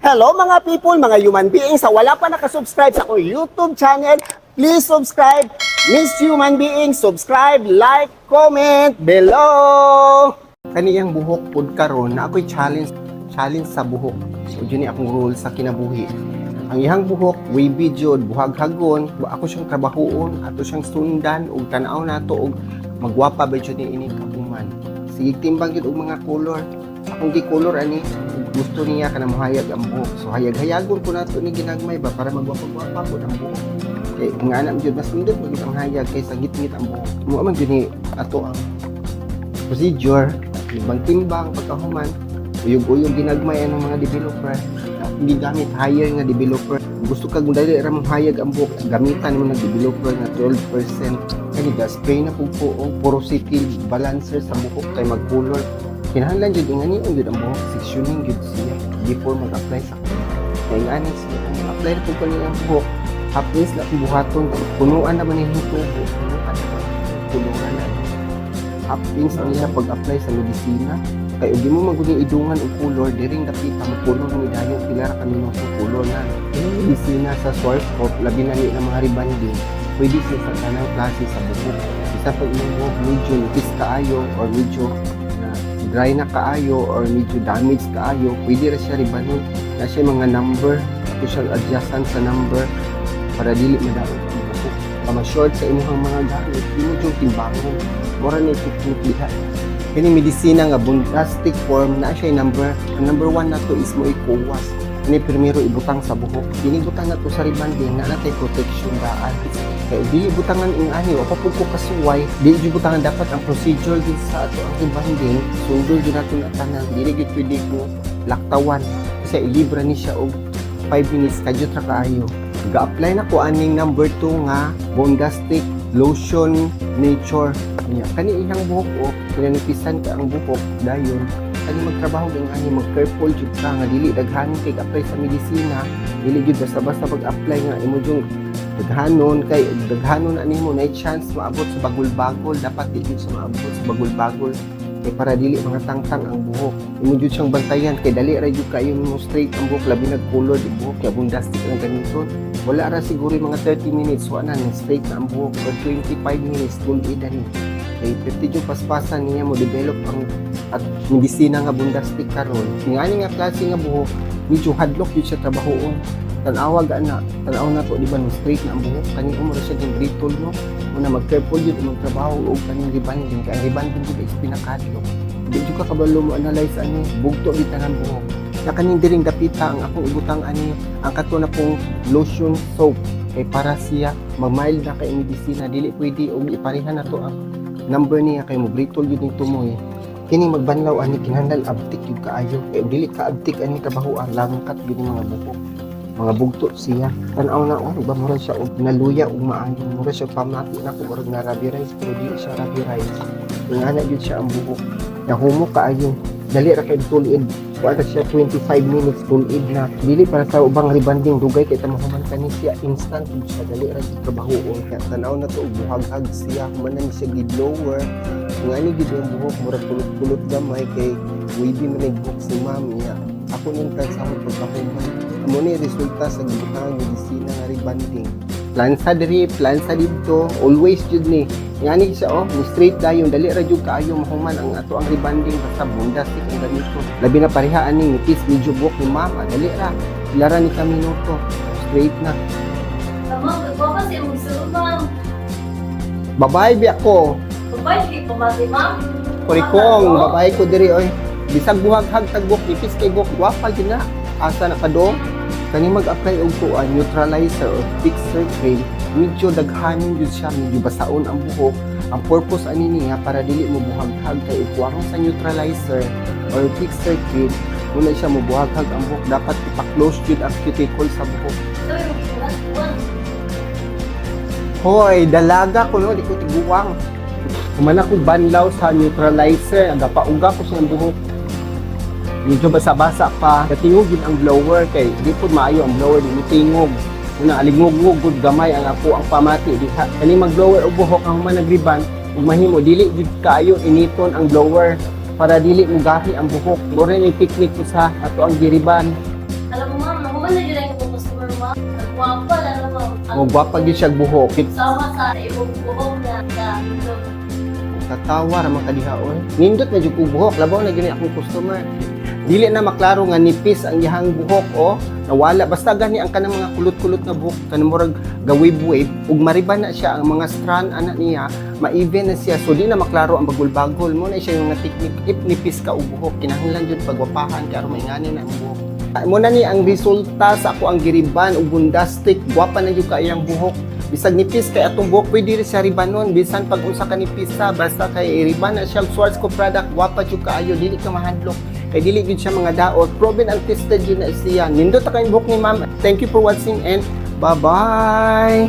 Hello, mga people, mga human beings. Sa wala pa nakasubscribe sa akong YouTube channel, please subscribe. Miss Human Being, subscribe, like, comment below. Kaniyang buhok pud karon na ako'y challenge, challenge sa buhok. So yun ni akong role sa kinabuhi. Ang iyang buhok, wavy jud, buhaghagon, ako siyang trabahoon, ato siyang sundan ug tan-aw nato og magwapa ba jud ni ini kahuman. Sige, timbang jud og mga color. Akong gi color ani, gusto niya kana mohayag ang buhok. So hayag-hayagon ko nato ni ginagmay ba para magwapa-gwapa pud ang buhok. Kay nga ana jud, mas nindot magid ang hayag kaysa ngit-ngit ang buhok. Mo man jud ni ato ang procedure, timbang-timbang. Pagkahuman, uyog-uyog ginagmay ang mga developer. Akong gigamit higher nga developer. Gusto kag dali ra mong hayag ang buhok, gamitan mo ng developer nga 12%. Kani ga spray na pud ko og porosity balancer sa buhok kay mag-color. Kinahanglan jud ingani jud ang buhok, sectioning jud siya before mag-apply sa color. Kay ingani siya, kung apply na pud ko niya ang buhok, half inch na akong buhaton, punuan naman yung tubo, punuan naman, kuluran na. Half inch ang iya pag-apply sa medisina. Kay ug mo maguni idungan og color diring dapita, mo color ni dayon, pila ra ka minuto, color na. Ini medisina sa Schwarzkopf, labi na ni ng mga rebanding, pwede siya sa tanang klase sa buhok. Isa pag imong buhok medyo nipis kaayo or medyo na dry na kaayo or medyo damage kaayo, pwede ra siya ribanon. Na siya mga number, ato siyang adjustan sa number para dili madaot ang buhok. Pa short sa imong mga gamit, imo jud timbangon. Mura ni technique diha. Kini medisina nga Bondastic form na siya number. Ang number 1 nato is mo ikuwas. Kini primero ibutang sa buhok. Kini butang nato sa rebanding na natay protection daan. Kay dili butangan ing ani, wa pa pud ko kasuway, dili jud butangan. Dapat ang procedure gid sa ato ang rebanding, sundon jud nato na tanan. Dili gid pwede ko laktawan. Kasi ilibra ni siya og 5 minutes, kadyot ra kaayo. Ga-apply na ko aning number 2 nga Bondastic Lotion Nature. Nya kani iyang buhok o kinanipisan ka ang buhok, dayon kani magtrabaho ang ani, mag-careful jud ka nga dili daghanon kay apply sa medisina. Dili jud basta-basta pag-apply nga imo jud daghanon, kay daghanon na nimo, na chance maabot sa bagol-bagol. Dapat di jud sa maabot sa bagol-bagol kay para dili mga tangtang ang buhok. Imo jud siyang bantayan kay dali ra jud kayo mo straight ang buhok, labi nag color di buhok kay Bondastic ang gamiton. Wala ra siguro yung mga 30 minutes, wa na straight na ang buhok, or 25 minutes tul-id ni. Kay 50 yung paspasan niya mo develop ang at medisina nga Bondastic karon. Ngani nga klase nga buhok, medyo hadlok yun siya trabahoon. Tan-awa ana, tan-aw na to, di ba, no straight na ang buhok? Kani mo ra siya ging brittle, no? Una, mag-careful yun magtrabaho og kaning rebanding kay ang rebanding jud is pinakahadlok. Di jud ka kabalo mo analyze ani, bugto gid tanan buhok. Na kaning diring dapita ang akong ibutang ani ang kato na pong lotion soap kay para siya mag-mild na kay medisina. Dili pwede og ipareha na to ang number niya kay mo brittle jud ning tumoy. Kini magbanlaw ani, kinahanglan abtik jud kaayo kay dili ka abtik ani trabaho, ang langkat jud ang mga buhok, mga bugto siya. Tan-aw na, oh, ba mura siya og naluya og maayo, mura siya pamati na ko murag na rubberized, pero dili siya rubberized. Ingana jud siya ang buhok, nahumok kaayo, dali ra kay tul-id. Kuan ra siya, 25 minutes, tul-id na. Dili para sa ubang rebanding, dugay kay ta mahuman. Kani siya instant jud siya, dali ra jud trabahoon. Kaya tan-aw na to og buhaghag siya, human na ni siya gi-blower. Ngani gid ang buhok, murag kulot-kulot gamay kay wavy man ang buhok si ma'am niya. Ako ning tansahon pagkahuman. Amo ni resulta sa gibutang medisina nga rebanding. Plansa diri, plansa didto, always jud ni. Ngani siya oh, ni straight dayon, dali ra jud kaayo mahuman ang ato ang rebanding basta Bondastic ang gamito. Labi na pareha aning nipis medyo buhok ni mama, dali ra. Pila ra ni ka minuto, straight na. Ma'am, nagwa kasi ang sulod, ma'am. Babae bi ako. Babae, kay pamati, ma'am. Kurikong, babae ko diri oy. Bisag buhaghag tag buhok, nipis kay buhok, gwapa gyud na. Asa na ka do? Kani mag-apply og kuan neutralizer or fixer cream, medyo daghanon jud siya, medyo basaon ang buhok. Ang purpose ani niya para dili mo buhaghag kay ikuwang sa neutralizer or fixer cream, muna siya mo buhaghag ang buhok. Dapat ipa-close jud ang cuticle sa buhok. Sabi mo, buwan. Hoy, dalaga ko no, di ko tiguang. Human ako banlaw sa neutralizer, ang pauga ko sa buhok. Medyo basa-basa pa. Katingog yun ang blower kay di po maayo ang blower, di mo tingog. Una, alingog-ngog gud gamay ang ako ang pamati diha. Kani mag-blower og buhok ang human nagriban, ug mahimo dili jud kaayo initon ang blower para dili mo gahi ang buhok. Mura ni technique ko sa ato ang giriban. Alam mo, ma'am, nahuman na yun ang imong customer, ma'am. Ang gwapa lalo, ma'am. Ang O gwapa gyud siya buhok. Sama sa imong buhok na na Tatawa ra man kadiha oy. Nindot na jud kog buhok, labaw na gyud ni akong customer. Dili na maklaro nga nipis ang iyang buhok o nawala, basta gani ang kanang mga kulot-kulot nga buhok, kanang murag ga-wave-wave ug mariba na siya ang mga strand ana niya, ma-even na siya, so di na maklaro ang bagol-bagol mo na siya yung nga technique. If nipis ka og buhok, kinahanglan jud pagwapahan kay aron maingani na ang buhok. Mo na ni ang resulta sa ako ang giriban ug bundastic. Gwapa na jud kay ang buhok bisag nipis kay atong buhok, pwede rin siya ribanon bisan pag unsa ka nipis sa, basta kay iriban na siya og Schwarzkopf product, gwapa jud kaayo, dili ka mahadlok kay dili gyud siya mga daot. Proven and tested jud na siya. Nindot ta kayong buhok ni ma'am. Thank you for watching and bye bye.